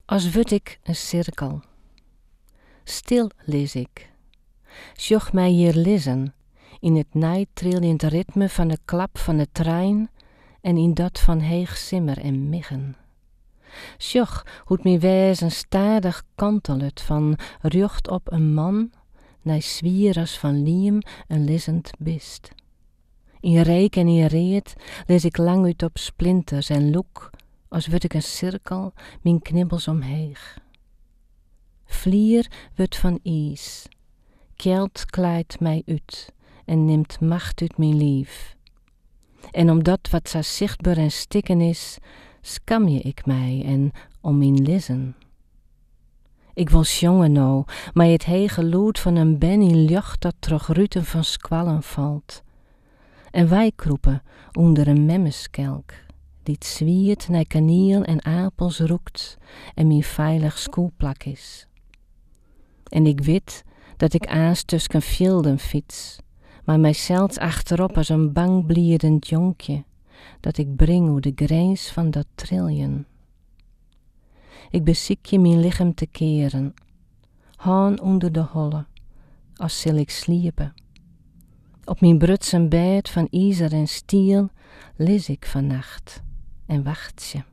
As wurd ik in sirkel. Stil lis ik. Sjoch my hjir lizzen, yn it neitriljend ritme fan 'e klap fan 'e trein en yn dat fan heechsimmer en miggen. Sjoch hoe't myn wêzen stadich kantelet fan rjochtop in man nei swier as fan liem in lizzend bist. Yn reek en yn read lis ik langút op splinters en lûk, as wurd ik in sirkel, myn knibbels omheech. Flier wurdt fan iis. Kjeld klaait my út en nimt macht út myn liif. En om dat wat sa sichtber en stikken is, skamje ik my en om myn lizzen. Ik wol sjonge no, mei it hege lûd fan in bern yn ljocht dat troch ruten fan skoallen falt. En weikrûpe ûnder in memmeskelk, dy't swiet nei kaniel en apels rûkt en myn feilich skûlplak is. En ik wit dat ik aanst tusken fjilden fyts, mei mysels achterop as in bang bliedend jonkje, dat ik bring oer de grins fan dat triljen. Ik besykje myn lichem te kearen, hân ûnder de holle, as sil ik sliepe. Op myn brutsen bêd fan izer en stiel lis ik fannacht en wachtsje.